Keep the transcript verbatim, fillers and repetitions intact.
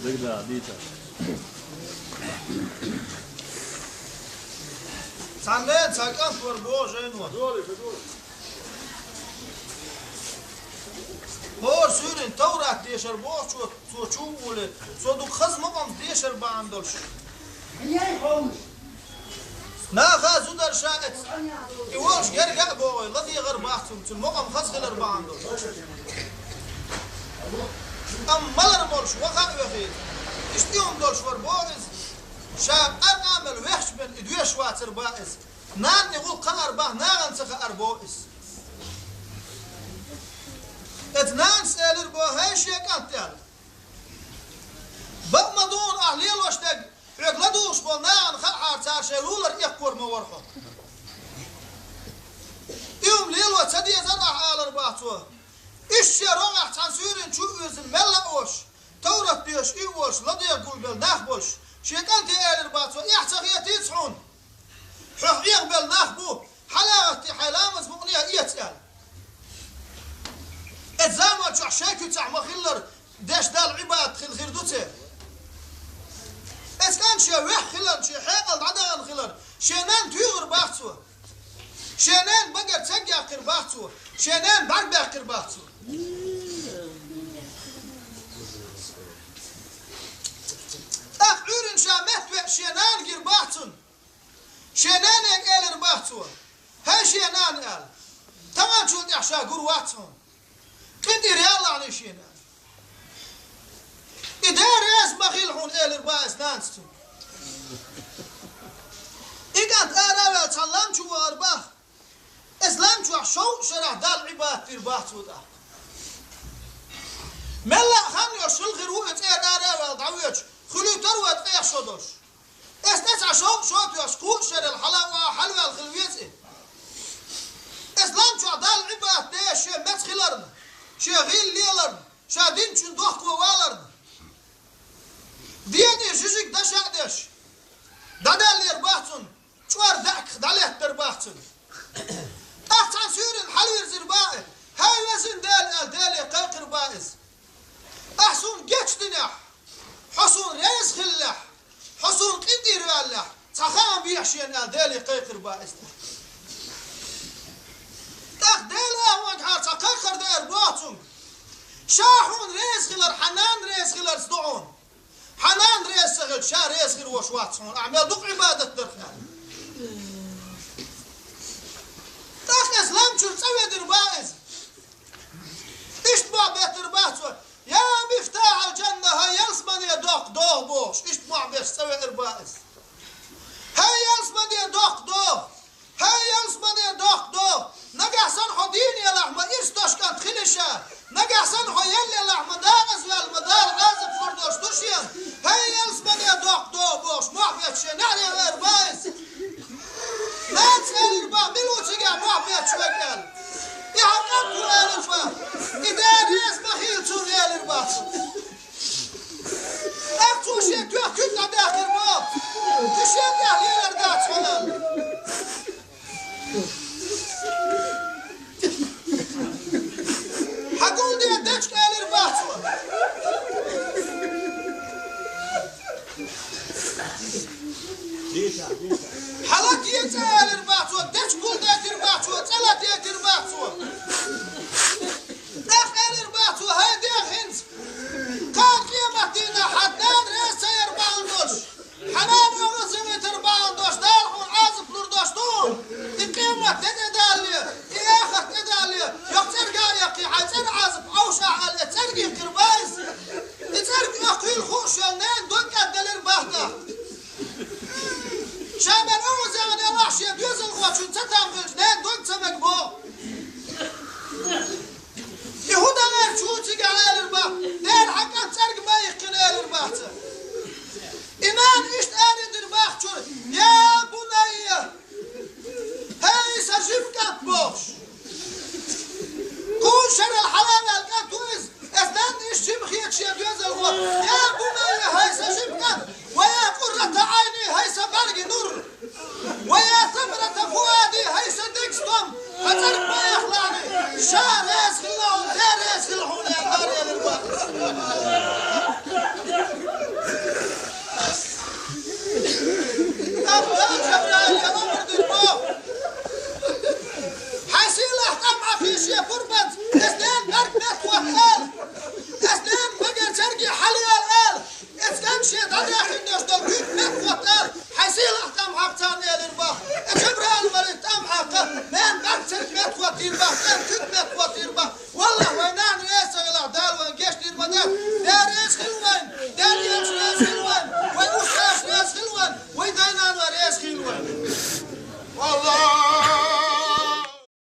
ДагадоагӀа, дийца. Цхьанне цхьа кӀант вар боху жайно. ХӀора суьйрана Таврат дешар бохучо, цо чу а волий, цо дукха хаза мукъамца дешар бахьана долуш. Наха зударша эца, и волуш герга а богӀий, ладегӀар бац цунна, цуьнан мукъам хаза хилар бахьана долуш. Амма малар болуш ваха а вехий, иштта хӀума долуш вар боху иза, ша къаркъа мел вехча бен и доьшуш вацар бах иза. Нанна и гӀуллакх хаар бах, нахана ца хаар боху иза. Эца нанас элира боху: «ХӀай шен кӀант, — аьлла, — бакъ ма ду хьуна ахь лелош дерг, хьоьга ладугӀуш болу нахана хаахьара цара шайн лулара эккхор ма вара хьо. И хӀума лело ца дезара ахь», — алар бах цо. Иштта шен рогӀехь цхьана суьйрана чу а вирзина мелла а волуш, Таврат доьшуш и а волуш, ладегӀа гулбелла нах болуш, шен кӀанте элира бах цо: «Эхь ца хетийца хьуна? Хьох эгӀабелла нах бу, хьала а гӀаттий, хьайн ламаз мукъане а эца», — аьлла. Эца заман чохь шайн куьцахь ма-хиллара деш Далла Ӏибадат хилла хир ду церан. Эца кӀант шен вехь хиларна, шен хьекъал дӀадахана хиларна, шен нанна туьйхира бах цо. Шен ненан багара цег яьккхира бах цо, шен ненан бӀаьрг баьккхира бах цо. ТӀаккха Ӏуьйранна ша меттавеъча шен нана гира бах цунна. Шен нанега элира бах цо: «ХӀай шен нана, — аьлла, — таханчул тӀаьхьа ша гур вац хьуна. КъинтӀера ялалахьаний шена». «И Дела реза ма хила хьуна», — элира бах эца нанас цуьнга. И кӀант ара а ваьлла цхьана лам чу вахара бах. Эца лам чохь шовзткъа шарахь Далла Ӏибадат дира бах цо тӀаккха. Мелла а хан йолуш хилла хир ву и цӀера ара а ваьлла дӀавоьдуш, хуьлуьйтур вай ткъех шо долуш. Эца тӀе цхьа шовзткъа шо а тоьхча, кхузткъа шарел хьала а ваха хьалаваьлла хилла веза и. Эца лам чохь Далла Ӏибадат деш шен меца хиларна, шен гӀийла леларна, ша динчун дохко валарна, дегӀе жижиг даш а деш, дӀадаьллера бах цунна, чӀор даьӀахках дӀалеттара бах цунна. ТӀаккха цхьана суьйрана хьалавирзира бах и: «ХӀай везан Дела, — аьлла, Деле кхайкхира бах иза. — Ахь суна гечдинехь, хьо суна реза хиллехь, хьо суна къинтӀера ваьллехь, цхьа хаам бехьа шена», — аьлла, Деле кхайкхира бах иза. ТӀаккха Дела агӀонгахьара цхьа кхайкхар деара боху цуьнга: «Ша хьуна реза хилар хьан нана реза хиларца ду хьуна. Хьан нана реза ца хилча, ша реза хир волуш вац хьуна, ахь мел дукха Ӏибадат дарх», — аьлла. ТӀаккха эца лам чуьра цӀа ведира бах иза. Иштта мохь беттара бах цо: «Я мифтахьал-жанна, хӀай ялсамане доккха догӀа», — бохуш, иштта мохь беш цӀа веара бах иза. «ХӀай ялсамане доккха догӀа! ХӀай ялсамане доккха догӀа! Нагахь санна хьо дийна елахь, ма ирс дош кӀант хили ша. Нагахь санна хьо елла елахь, ма декъаза ваьлла, ма Дала Ӏазап лур долуш ду шена. ХӀай ялсамане доккха догӀа!» — бохуш, мохь бетташ шен неӀаре веара бах иза. Нанас элира бах: «Мила ву цигахь мохь бетташ верг?» — аьлла. «И хьан кӀант ву», — элира бах. «И Дела реза ма хила цунна», — элира бах цо. ТӀаккха цо шен тоьхна куьг дӀадаьккхира бах. «Кхин шен тӀехь лелар дац хьуна». «Хьан гулде дечиг», — элира бах цо. «Хьан латте цӀа», — элира бах цо, дечиг гулдайтира бах цо, цӀа латийтира бах цо. ТӀаккха элира бах цо: «ХӀай дегӀ, хӀинца, кхана къематдийнахь хьан нана реза ца яр бахьана долуш, хьан нана оьгӀазвитар бахьана долуш Дала хьуна Ӏазап лур долуш ду, и къемат де тӀедалале, и эхарт тӀедалале, йоккха цӀерга а яккхий, хьайн цӀеран Ӏазап Ӏовшахь», — аьлла, эца цӀерга иккхира бах иза. И цӀерга оьхкийла хууш йолу ненан дог кӀадделира бах тӀаккха. Ша мел оьгӀазъяхна елахь, шен доьзалхочун ца там хилча, ненан дог ца мега боху. «И хӀун дан аьлла чу цигахь?» — элира бах. «Дера, хьан кӀант цӀерга ма иккхина», — элира бах цо. И нана иштта арадира бах чуьра: «Я бунайя! ХӀай сан жима кӀант!» — бохуш. Кхузткъа шарал хьалаваьлла кӀант ву иза. Эца нанна иштта жима хеташ шен доьзалхо: «Я бунайя, хӀай сан жима кӀант! Ва я къуррата Ӏайни, хӀай сан бӀаьргийн нур! Ва я самарата фуади, хӀай сан деган стом! Хьан цӀерга ма эхалахь, ша реза хилла хьуна, Дела реза Ах, Жабраил, яла мурдур бо. Хьай сийлахь тӀам Ӏа кхийше пурбанц, эс ден нарг мет хӀоттал. Эс ден магар царги хьалиял ал. Эс ган ше дагахин дош дол куьг мет хӀоттал. Хьай сийлахь тӀам Ӏа кхцан элир бах. Э, Жабраил малик тӀам Ӏа кха, мен нарг царг мет хӀоттир бах, мен куьг мет хӀоттир бах.